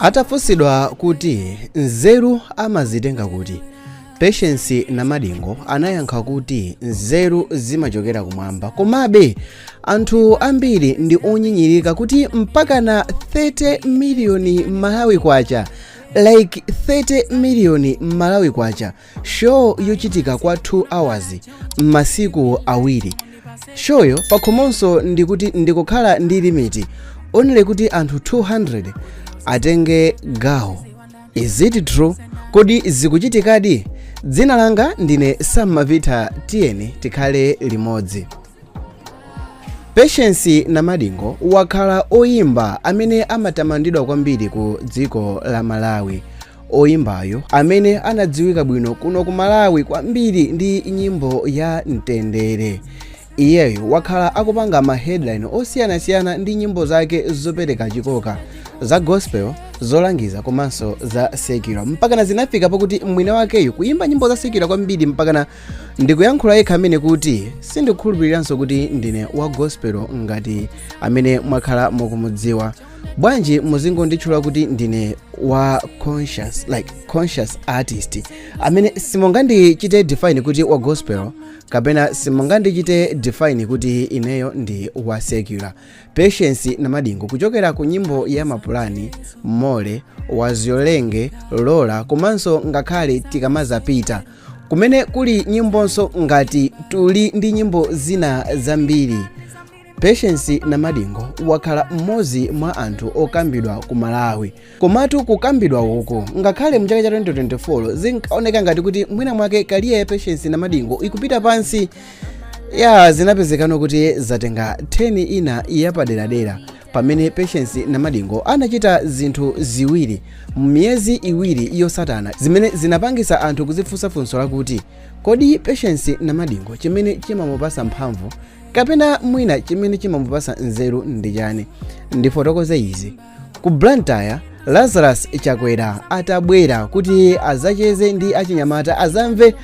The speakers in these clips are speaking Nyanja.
Atafunsidwa kuti nzeru amazitenga kuti, Patience Namadingo anayankha kuti nzeru zimachokera kumwamba. Komabe anthu ambiri ndi onyinyirika kuti mpakana 30 miliyoni Malawi kwacha, like 30 miliyoni Malawi kwacha, show yochitika kwa 2 hours m'masiku awiri. Showyo pakhomonso ndikuti ndikukhala ndi limit only kuti anthu 200 atenge gawo. Is it true? Kodi zikuchitikadi? Dzina langa ndine Sam Mavita, tiyeni tikhale limodzi. Patience Namadingo wakhala oyimba amene amatamandidwa kwambiri ku dziko la Malawi. Oyimbayo amene anadziwika bwino kuno ku Malawi kwambiri ndi nyimbo ya Mtendere. Iyeyo wakhala akupanga ma headline osiyanasiyana ndi nyimbo zake zopereka chikoka za gospel, zolangiza komanso za secular, mpakana zinafika pakuti mwina wakeyo kuyimba nyimbo za secular kwambiri mpakana ndikuyankhula yekha amene kuti sindikukhulupiriranso kuti ndine wa gospel ngati amene mwakhala mukumudziwa. Bwanji muzingonditchula kuti ndine wa conscious, like conscious artist amene simungandichite define kuti wa gospel kapena simungandichite define kuti ineyo ndi wa secular. Patience Namadingo kuchokera ku nyimbo ya Mapulani, Mole, Wazyolenge, Lola komanso ngakhale Tikamazapita, kumene kuli nyimbonso ngati Tuli ndi nyimbo zina zambiri, Patience Namadingo wakhala mmodzi mwa anthu okambidwa ku Malawi. Komatu kukambidwa uku, ngakhale mchaka cha 2024 zinkaoneka ngati kuti mwina mwake career ya Patience Namadingo ikupita pansi, ya zinapezekano kuti zatenga turn ina yapaderadera pamene Patience Namadingo anachita zinthu ziwiri m'miyezi 2 yosatana zimene zinapangisa anthu kuzifunsa funso lakuti kodi Patience Namadingo chimene chimamupasa mphamvu kapena mwina chimene chimamupasa nzeru ndi chani? Ndifotokoze izi. Ku Blantyre, Lazarus Chakwera atabwera kuti azacheze ndi achinyamata, azamve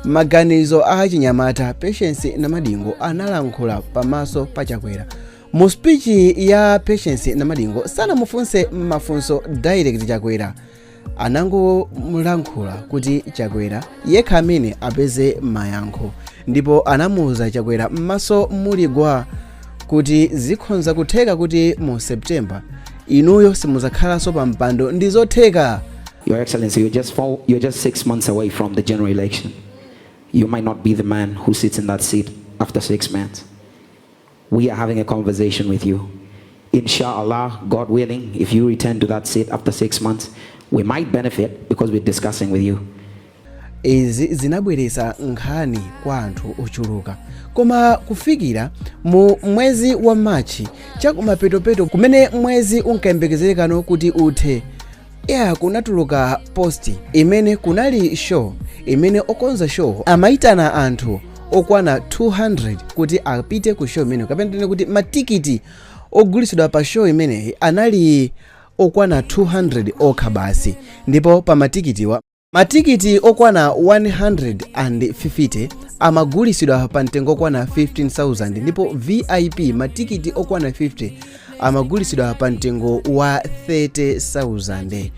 maganizo a achinyamata, Patience Namadingo analankhula pamaso pa Chakwera. Mu speech ya Patience Namadingo sanamufunse mafunso direct Chakwera, anangomulankhula kuti Chakwera yekha amene apeze mayankho, ndipo anamuwuza Chakwera m'maso muligwa kuti zikhonza kutheka kuti mu September inuyo simuzakhalaso pa mpando, ndi zotheka. Your Excellency, you're just 6 months away from the general election. You might not be the man who sits in that seat after 6 months. We are having a conversation with you. Inshallah, God willing, if you return to that seat after 6 months, we might benefit because we're discussing with you. Izi zinabweretsa nkhani kwa anthu ochuluka, koma kufikira mu mwezi wa Machi chakumapetopeto, kumene mwezi unkayembekezerekano kuti uthe, ya kunatuluka post imene kunali show imene okonza show amayitana anthu okwana 200 kuti apite ku show imeneyo, kapena tinene kuti matikiti ogulitsidwa pa show imeneyi anali okwana 200 okha basi, ndipo pa matikitiwa, matikiti okwana 150 amagulitsidwa pa mtengo okwana 15,000, ndipo VIP matikiti okwana 50 amagulitsidwa pa mtengo wa 30,000.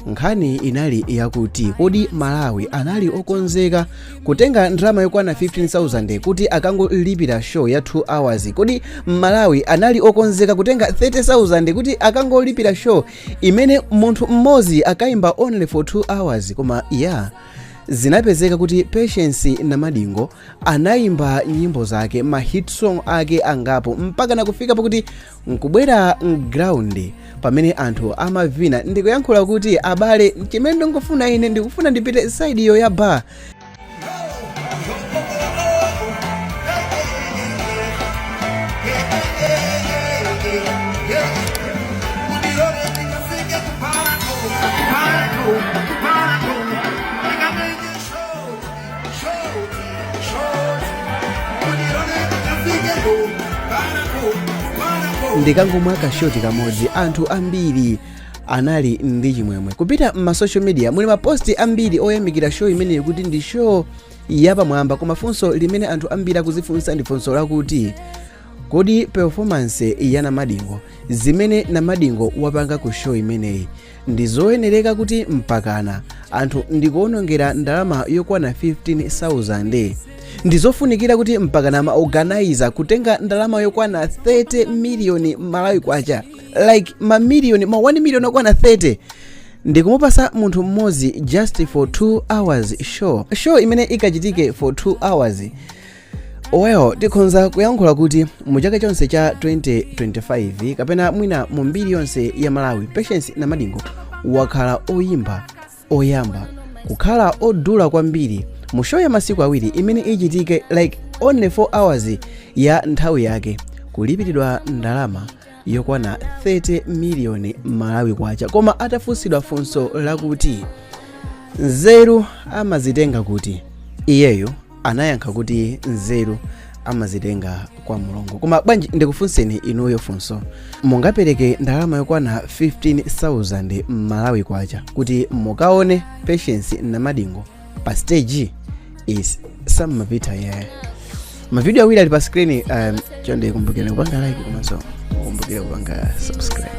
Nkhani inali yakuti kodi Malawi anali okonzeka kutenga ndalama yokwana 15,000 kuti akangolipira show ya 2 hours? Kodi Malawi anali okonzeka kutenga 30,000 kuti akangolipira show imene munthu mmodzi akayimba only for 2 hours? Koma ya zinapezeka kuti Patience Namadingo anayimba nyimbo zake, ma hit song ake angapo, mpaka nakufika pakuti nkubwera mground pamene anthu amavina ndikuyankhula kuti abale, chimene ndingofuna ine, ndikufuna ndipite side iyo ya bar. Ndikangomwa kashoti kamodzi. Anthu ambiri anali ndi chimwemwe. Kupita m'ma social media muli maposti ambiri oyamikira show imeneyi kuti ndi show yapamwamba, koma funso limene anthu ambiri akuzifunsa ndi funso lakuti kodi Patience Namadingo Kodi performance ya Namadingo, zimene Namadingo wapanga ku show imeneyi, ndi zoyenereka kuti mpakana anthu ndikuonongera ndalama yokwana 15,000? Ndizofunikira kuti mpakana ma organizer kutenga ndalama yokwana 30 miliyoni Malawi kwacha, like mamiliyoni ma 1 million okwana 30, ndikumupasa munthu mmodzi just for 2 hours show, show imene ikachitike for 2 hours? Well, tikhonza kuyankhula kuti mu chaka chonse cha 2025, kapena mwina mu mbiri yonse ya Malawi, Patience Namadingo wakhala oyimba oyamba kukhala odula kwambiri mu show ya masiku 2 imene ichitike like only 4 hours ya nthawi yake, kulipiridwa ndalama yokwana 30 miliyoni Malawi kwacha. Koma atafunsidwa funso lakuti nzeru amazitenga kuti, iyeyo anayankha kuti nzeru amazitenga kwa Mulungu. Koma bwanji ndikufunseni inuyo funso: mungapereke ndalama yokwana 15,000 Malawi kwacha kuti mukaone Patience Namadingo pa stage? Is sammapita yeah. Mavidiyo awiri ali pa screen. Chonde kumbukirani kupanga like komanso kumbukire kupanga subscribe.